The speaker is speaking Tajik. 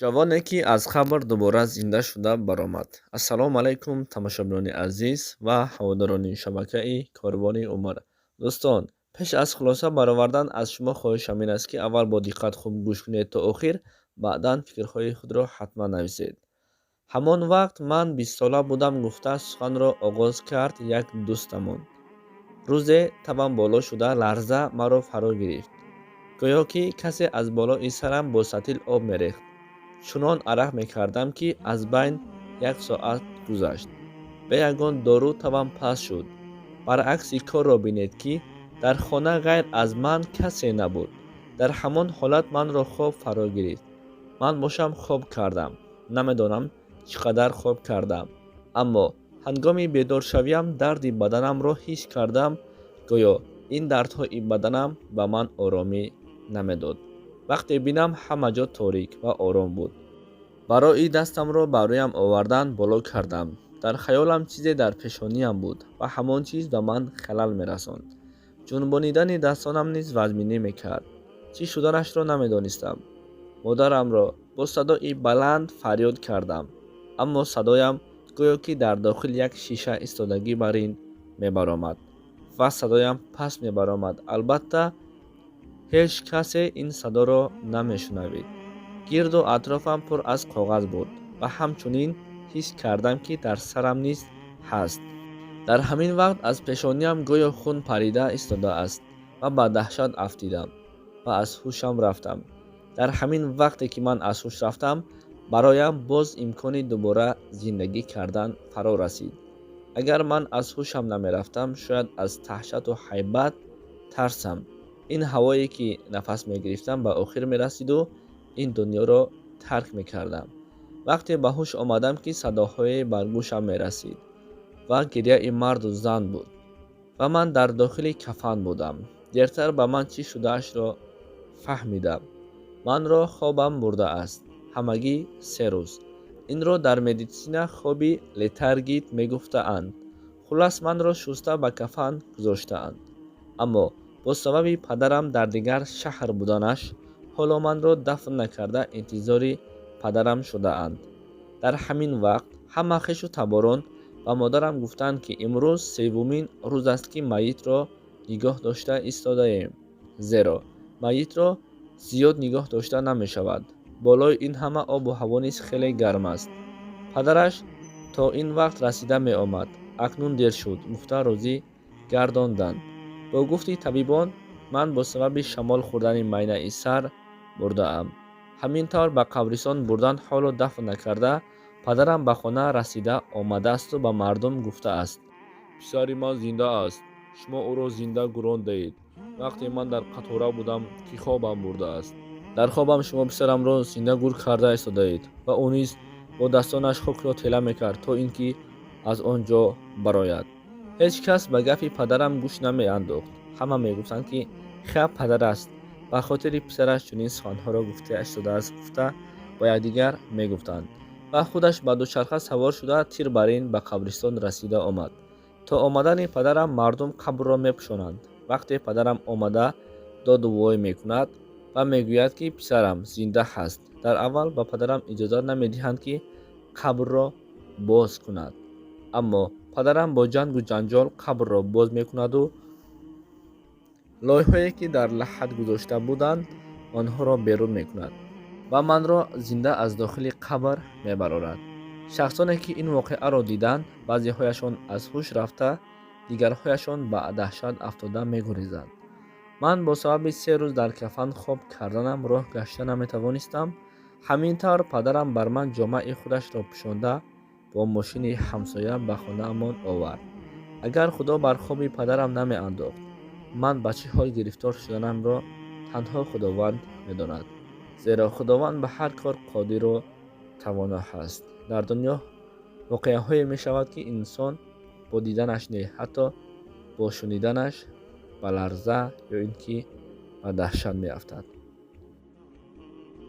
Ҷавоне, ки аз қабр дубора зинда шуда баромад. Ассалому алайкум, тамошобинони азиз ва ҳаводорони шабакаи Корвони Умр. Дӯстон, пеш аз хулоса баровардан аз шумо хоҳишам ин аст, ки аввал бо диққат хуб гӯш кунед то охир, баъдан фикрҳои худро ҳатман нависед. Ҳамон вақт ман 20-сола будам, гуфта суханро оғоз кард як дӯстамон. Рӯзе табам боло шуда, ларза маро фаро гирифт. Гӯё ки касе аз болои сарам бо сатил об мерехт. Чунон арақ мекардам, ки аз байн як соат гузашт. Бе ягон дору табам паст шуд. Баръакси корро бинед, ки дар хона ғайр аз ман касе набуд. Дар ҳамон ҳолат манро хоб фаро гирифт. Ман бошам хоб кардам. Намедонам, чӣ қадар хоб кардам, аммо ҳангоми бедоршавиам дарди баданамро ҳис кардам. Гӯё ин дардҳои баданам ба ман оромӣ намедод. Вақте бинам, ҳама ҷо торик ва ором буд. Барои дастамро ба рӯям овардан боло кардам. Дар хаёлам чизе дар пешониям буд ва ҳамон чиз ба ман халал мерасонд. Ҷунбонидани дастонам низ вазминӣ мекард. Чӣ шуданашро намедонистам. Модарамро бо садои баланд фарёд кардам, аммо садоям гӯё ки дар дохил як шиша истодагӣ бар ин мебаромад ва садоям паст мебаромад. Албатта, ҳеҷ касе ин садоро намешунавид. Гирду атрофам пур аз коғаз буд ва ҳамчунин ҳис кардам, ки дар сарам низ ҳаст. Дар ҳамин вақт аз пешониям гӯё хун парида истодааст ва ба даҳшат афтидам ва аз ҳушам рафтам. Дар ҳамин вақте ки ман аз ҳуш рафтам, бароям боз имкони дубора зиндагӣ кардан фаро расид. Агар ман аз ҳушам намерафтам, шояд аз даҳшату ҳайбат тарсам ин ҳавое, ки нафас мегирифтам, ба охир мерасиду ин дунёро тарк мекардам. Вақте ба ҳуш омадам, ки садоҳое бар гӯшам мерасид ва гиряи марду зан буд ва ман дар дохили кафан будам. Дертар ба ман чӣ шудаашро фаҳмидам. Манро хобам бурдааст, ҳамагӣ 3 рӯз. Инро дар медитсина хоби летаргик мегуфтаанд. Хуллас, манро шуста ба кафан гузоштаанд, аммо бо сабаби падарам дар дигар шаҳр буданаш ҳоло манро дафн накарда, интизори падарам шудаанд. Дар ҳамин вақт ҳама хешу таборон ба модарам гуфтанд, ки имрӯз севумин рӯз аст, ки майитро нигоҳ дошта истодаем, зеро майитро зиёд нигоҳ дошта намешавад. Болои ин ҳама обу ҳаво низ хеле гарм аст. Падараш то ин вақт расида меомад, акнун дер шуд, гуфта розӣ гардонданд. Бо гуфти табибон, ман бо сабаби шамол хӯрдани майнаи сар мурдаам. Ҳамин тавр ба қабристон бурдан, ҳоло дафн накарда. Падарам ба хона расида омадаасту ба мардум гуфтааст: «Писари ман зинда аст, шумо ӯро зинда гӯрондаед. Вақте ман дар қатора будам, ки хобам бурдааст, дар хобам шумо писарамро зинда гӯр карда истодаед ва ӯ низ бо дастонаш хокро тела мекард, то ин ки аз он ҷо барояд». Ҳеҷ кас ба гапи падарам гӯш намеандохт. Ҳама мегуфтанд, ки хел падар аст, ба хотири писараш чунин суханҳоро гуфта истодааст, гуфта ба якдигар мегуфтанд. Ва худаш ба дучарха савор шуда, тир бар ин ба қабристон расида омад. То омадани падарам мардум қабрро мепӯшонанд. Вақте падарам омада доду вой мекунад ва мегӯяд, ки писарам зинда ҳаст, дар аввал ба падарам иҷозат намедиҳанд, ки қабрро боз кунад. Аммо падарам бо ҷангу ҷанҷол қабрро боз мекунаду лойҳое, ки дар лаҳд гузошта буданд, онҳоро берун мекунад ва манро зинда аз дохили қабр мебарорад. Шахсоне, ки ин воқеаро диданд, баъзеҳояшон аз ҳуш рафта, дигарҳояшон ба даҳшат афтода мегурезанд. Ман бо сабаби 3 рӯз дар кафан хоб карданам роҳ гашта наметавонистам. Ҳамин тавр падарам бар ман ҷомаи худашро пӯшонда, бо мошини ҳамсоя ба хонаамон овард. Агар Худо бар хоби падарам намеандохт, ман ба чӣ ҳол гирифтор шуданамро танҳо Худованд медонад, зеро Худованд ба ҳар кор қодиру тавоно ҳаст. Дар дунё воқеаҳое мешавад, ки инсон бо диданаш не, ҳатто бо шуниданаш ба ларза ё ин ки ба даҳшат меафтад.